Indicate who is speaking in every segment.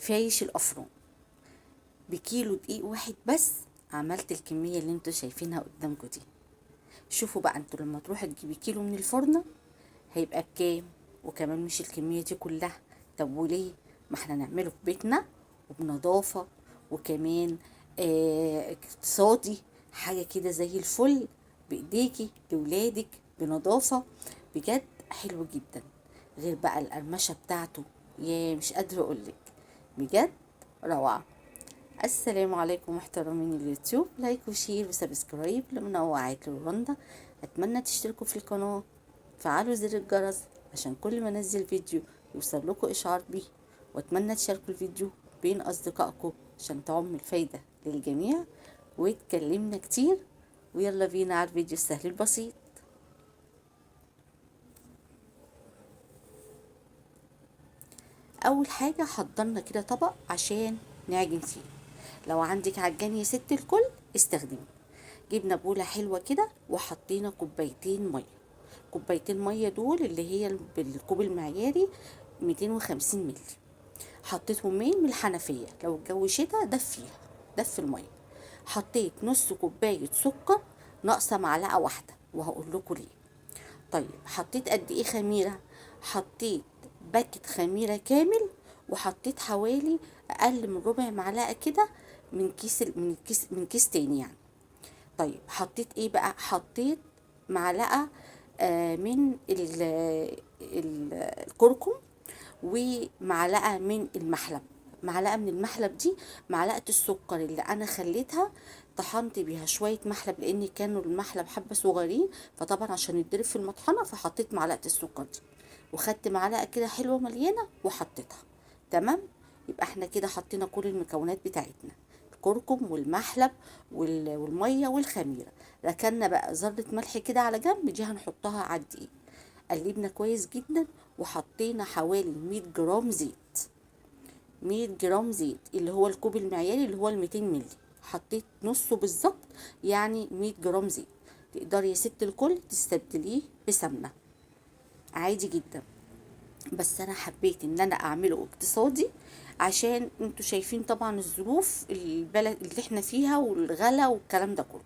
Speaker 1: فايش الافران. بكيلو دقيق واحد بس عملت الكمية اللي انتوا شايفينها قدامكم دي. شوفوا بقى انتوا لما تروحوا تجيبي كيلو من الفرن هيبقى بكام، وكمان مش الكمية دي كلها. طب وليه؟ ما احنا نعمله في بيتنا وبنظافة، وكمان اقتصادي، حاجة كده زي الفل، بايديكي لولادك بنظافة، بجد حلو جدا. غير بقى القرمشة بتاعته، يا مش قادرة اقولك، بجد روعة. السلام عليكم محترمين اليوتيوب، like و share و subscribe لمنوعات لرندا. اتمنى تشتركوا في القناة، فعلوا زر الجرس عشان كل ما انزل فيديو يوصل لكم اشعار بيه، واتمنى تشاركوا الفيديو بين اصدقائكم عشان تعم الفايدة للجميع. واتكلمنا كتير، ويلا بينا على الفيديو السهل البسيط. اول حاجة حضرنا كده طبق عشان نعجن فيه. لو عندك عجان يا ست الكل استخدمي. جبنا بولة حلوة كده وحطينا كوبايتين مية. كوبايتين مية دول اللي هي بالكوب المعياري 250 مللي. حطيتهم من الحنفية، لو الجو شتا دفيها، دف المية. حطيت نص كوباية سكر ناقصة معلقة واحدة، وهقول لكم ليه. طيب حطيت قد ايه خميرة؟ حطيت باكت خميرة كامل، وحطيت حوالي اقل من ربع معلقة كده من كيس من كيس تاني يعني. طيب حطيت ايه بقى؟ حطيت معلقة من الكركم، ومعلقة من المحلب. معلقة من المحلب دي معلقة السكر اللي انا خليتها طحنت بيها شوية محلب، لان كانوا المحلب حبة صغيرين، فطبعا عشان يتضرب في المطحنة فحطيت معلقة السكر دي، وخدت معلقة كده حلوة مليانة وحطيتها. تمام، يبقى احنا كده حطينا كل المكونات بتاعتنا، الكركم والمحلب والمية والخميرة. ركننا بقى ذرة ملح كده على جنب، دي هنحطها على الدقيق. قلبنا كويس جدا، وحطينا حوالي 100 جرام زيت. 100 جرام زيت اللي هو الكوب المعياري اللي هو 200 مللي، حطيت نصه بالظبط، يعني 100 جرام زيت. تقدري يا ست الكل تستبدليه بسمنة عادي جدا، بس انا حبيت ان انا اعمله اقتصادي عشان انتوا شايفين طبعا الظروف البلد اللي احنا فيها والغلا والكلام ده كله.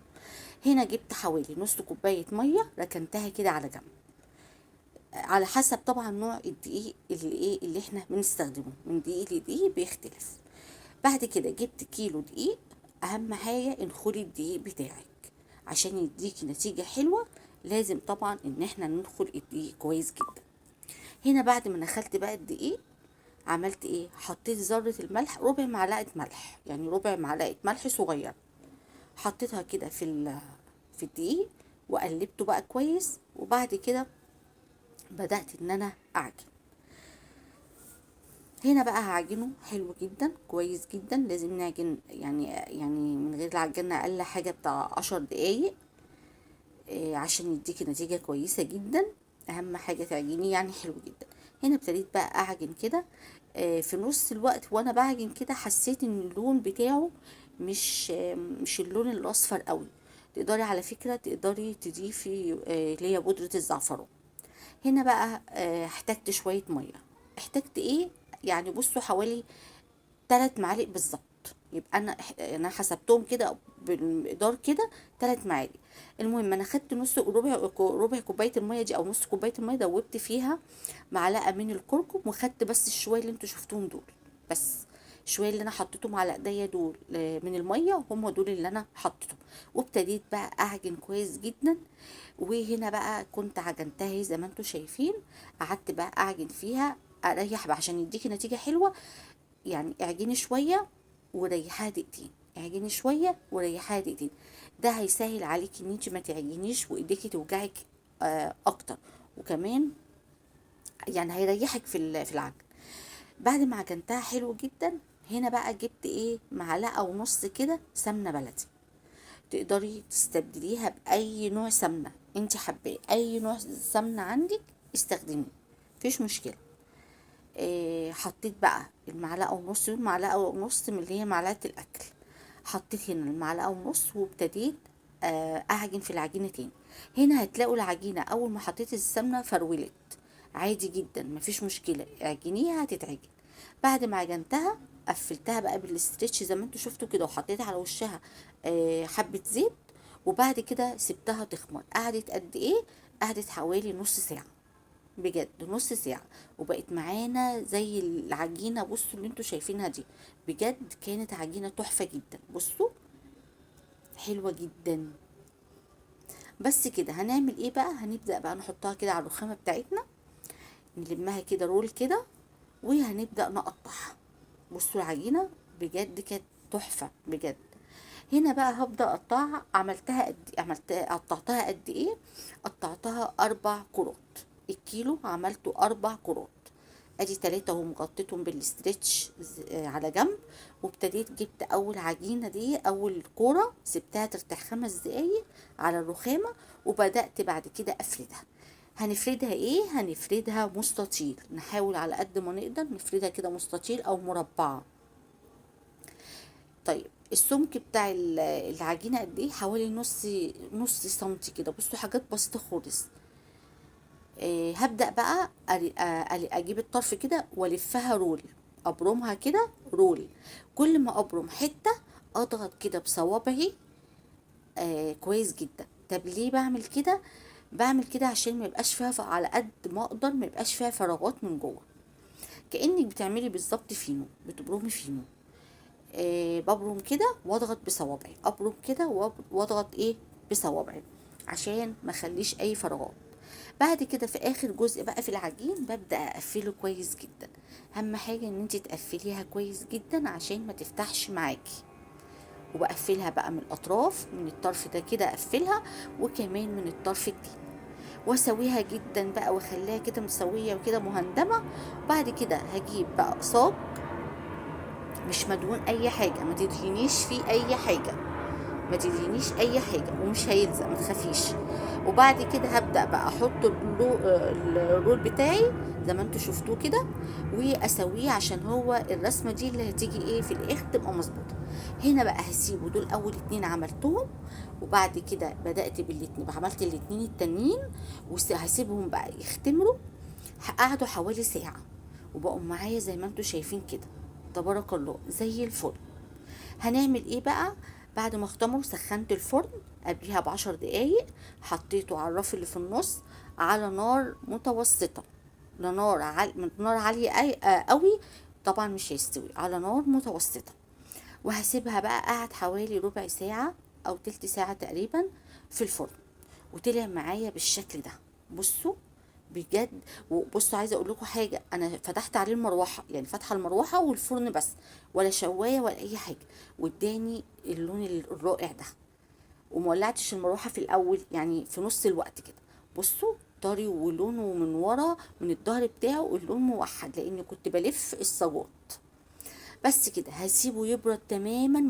Speaker 1: هنا جبت حوالي نص كوباية مية، ركنتها كده على جنب، على حسب طبعا نوع الدقيق اللي اللي احنا بنستخدمه، من دقيق لدقيق بيختلف. بعد كده جبت كيلو دقيق. اهم حاجة انخلي الدقيق بتاعك عشان يديكي نتيجة حلوة، لازم طبعا ان احنا ننخل الدقيق كويس جدا. هنا بعد ما نخلت بقى الدقيق عملت ايه؟ حطيت ذرة الملح، ربع معلقة ملح، يعني ربع معلقة ملح صغيرة، حطيتها كده في الدقيق وقلبته بقى كويس. وبعد كده بدأت ان انا اعجن. هنا بقى هعجنه حلو جدا كويس جدا، لازم نعجن يعني من غير العجينة اقل حاجة بتاع 10 دقايق، عشان يديكي نتيجة كويسة جدا. اهم حاجة تعجنيه يعني حلو جدا. هنا ابتديت بقى اعجن كده، في نص الوقت وانا بعجن كده حسيت ان اللون بتاعه مش اللون الاصفر قوي. تقدري على فكرة تقدري تضيفي اللي هي بودرة الزعفران. هنا بقى احتجت شوية مية. احتجت ايه؟ يعني بصوا حوالي 3 معالق بالظبط، يبقى انا حسبتهم كده بالمقدار كده 3 معالق. المهم انا خدت نص ربع كوباية المية دي او نص كوباية المية، دوبت فيها معلقه من الكركم، وخدت بس الشويه اللي انتوا شفتوهم دول، بس الشويه اللي انا حطيتهم على ايديا دول من المية هم دول اللي انا حطيتهم. وابتديت بقى اعجن كويس جدا. وهنا بقى كنت عجنتها زي ما انتوا شايفين، قعدت بقى اعجن فيها اريح بقى عشان يديكي نتيجة حلوة. يعني اعجني شوية وريحها دقيقتين، اعجني شوية وريحها دقيقتين، ده هيسهل عليكي ان انت ما تعجنيش وايديكي توجعك اكتر، وكمان يعني هيريحك في العجن. بعد ما عجنتها حلو جدا، هنا بقى جبت ايه؟ معلقه ونص كده سمنه بلدي. تقدري تستبدليها باي نوع سمنه انت حباه، اي نوع سمنه عندك استخدميه مفيش مشكلة. حطيت بقى المعلقة ونص، معلقه ونص من اللي هي معلقه الاكل، حطيت هنا المعلقة ونص، وابتديت اعجن في العجينة تاني. هنا هتلاقوا العجينة اول ما حطيت السمنة فرولت عادي جدا مفيش مشكلة، اعجنيها هتتعجن. بعد ما عجنتها قفلتها بقى بال stretch زي ما انتوا شفتوا كده، وحطيت على وشها حبه زيت، وبعد كده سبتها تخمر. قعدت قد ايه؟ قعدت حوالي نص ساعة، بجد نص ساعة، وبقت معانا زي العجينة. بصوا اللي انتوا شايفينها دي، بجد كانت عجينه تحفة جدا. بصوا حلوة جدا. بس كده هنعمل ايه بقى؟ هنبدا بقى نحطها كده على الرخامه بتاعتنا، نلمها كده رول كده، وهنبدا نقطعها. بصوا العجينة بجد كانت تحفة بجد. هنا بقى هبدا اقطعها. عملتها قد قطعتها قد ايه؟ قطعتها 4 كرات، الكيلو عملته 4 كرات. ادي 3 اهم، غطيتهم بالاسترتش على جنب، وابتديت جبت اول عجينه دي، اول كورة سبتها ترتاح 5 دقايق على الرخامه، وبدات بعد كده افردها. هنفردها ايه؟ هنفردها مستطيل، نحاول على قد ما نقدر نفردها كده مستطيل او مربعه. طيب السمك بتاع العجينة قد ايه؟ حوالي نص سنتي كده. بصوا حاجات بسيطة خالص. هبدأ بقى اجيب الطرف كده والفها roll، ابرمها كده roll. كل ما ابرم حتة اضغط كده بصوابعي كويس جدا. طب ليه بعمل كده؟ بعمل كده عشان ما يبقاش فيها، على قد ما اقدر ما يبقاش فيها فراغات من جوه، كأنك بتعملي بالظبط فينو، بتبرمي فينو. ببرم كده واضغط بصوابعي، ابرم كده واضغط ايه بصوابعي عشان ما اخليش اي فراغات. بعد كده في اخر جزء بقى في العجين ببدأ اقفله كويس جدا. اهم حاجة ان انت تقفليها كويس جدا عشان ما تفتحش معاكي. وبقفلها بقى من الاطراف، من الطرف ده كده اقفلها، وكمان من الطرف التاني، واسويها جدا بقى واخليها كده مسوية وكده مهندمة. بعد كده هجيب بقى صاج مش مدهون اي حاجة، ما تدهنيش فيه اي حاجة، ما تدهنيش اي حاجة، ومش هيلزق ما تخافيش. وبعد كده هبدأ بقى احط ال roll بتاعي زي ما انتوا شفتوه كده، واسويه عشان هو الرسمة دي اللي هتيجي ايه في الاخر تبقى مظبوطة. هنا بقى هسيبه، دول اول 2 عملتهم، وبعد كده بدأت بالاتنين، عملت الاتنين التانيين، وهسيبهم بقى يختمروا. قعدوا حوالي ساعة وبقوا معايا زي ما انتوا شايفين كده تبارك الله زي الفل. هنعمل ايه بقى؟ بعد ما اختمروا سخنت الفرن قبلها ب10 دقايق، حطيته على الرف اللي في النص على نار متوسطة، لا نار نار عالية قوي طبعا مش هيستوي، على نار متوسطة. وهسيبها بقى قعد حوالي ربع ساعة او تلت ساعة تقريبا في الفرن، وطلع معايا بالشكل ده. بصوا بجد، وبصوا عايزه اقول لكم حاجة، انا فتحت عليه المروحة، يعني فاتحة المروحة والفرن بس، ولا شوايه ولا اي حاجة، واداني اللون الرائع ده. ومولعتش المروحة في الاول، يعني في نص الوقت كده. بصوا طري ولونه من ورا من الظهر بتاعه اللون موحد، لان كنت بلف الصاجات. بس كده هسيبه يبرد تماما،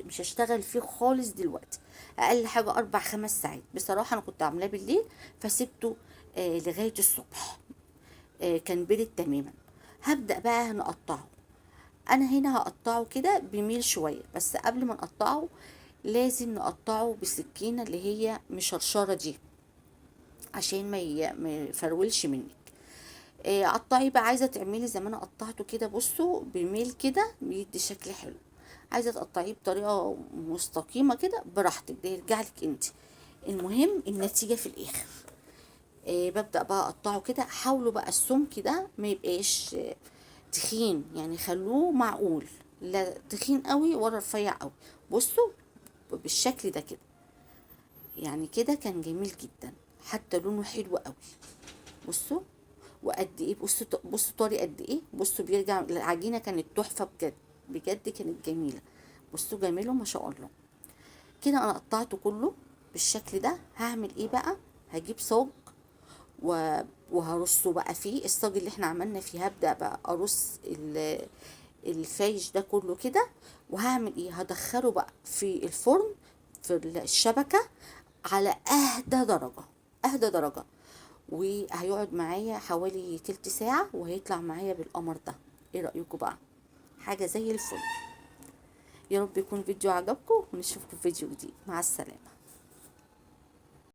Speaker 1: مش هشتغل فيه خالص دلوقتي، اقل حاجة 4-5 ساعات. بصراحة انا كنت عاملاه بالليل فسيبته لغاية الصبح، كان برد تماما. هبدا بقى نقطعه. انا هنا هقطعه كده بميل شوية، بس قبل ما نقطعه لازم نقطعه بالسكينة اللي هي مشرشره دي عشان ما يفرولش منك. قطعي بقى، عايزه تعملي زي ما انا قطعته كده، بصوا بميل كده بيدي شكل حلو. عايزه تقطعيه بطريقة مستقيمة كده براحتك، ده يرجع لك انت، المهم النتيجة في الاخر. ببدا بقى اقطعه كده. حاولوا بقى السمك ده ما يبقاش تخين، يعني خلوه معقول، لا تخين قوي ولا رفيع قوي. بصوا بالشكل ده كده، يعني كده كان جميل جدا، حتى لونه حلو قوي. بصوا وقد ايه، بصوا طري قد ايه. بصوا بيرجع العجينة كانت تحفة بجد بجد، كانت جميلة. بصوا جميلة ما شاء الله. كده انا قطعته كله بالشكل ده. هعمل ايه بقى؟ هجيب صاج وهرصه بقى فيه الصاج اللي احنا عملنا فيه. هبدا بقى ارص الفايش ده كله كده، وهعمل ايه؟ هدخله بقى في الفرن في الشبكة على اهدى درجه، اهدى درجه، وهيقعد معايا حوالي تلت ساعة وهيطلع معايا بالقمر ده. ايه رايكم بقى؟ حاجة زي الفل. يا رب يكون فيديو عجبكم، ونشوفكم في فيديو جديد. مع السلامة.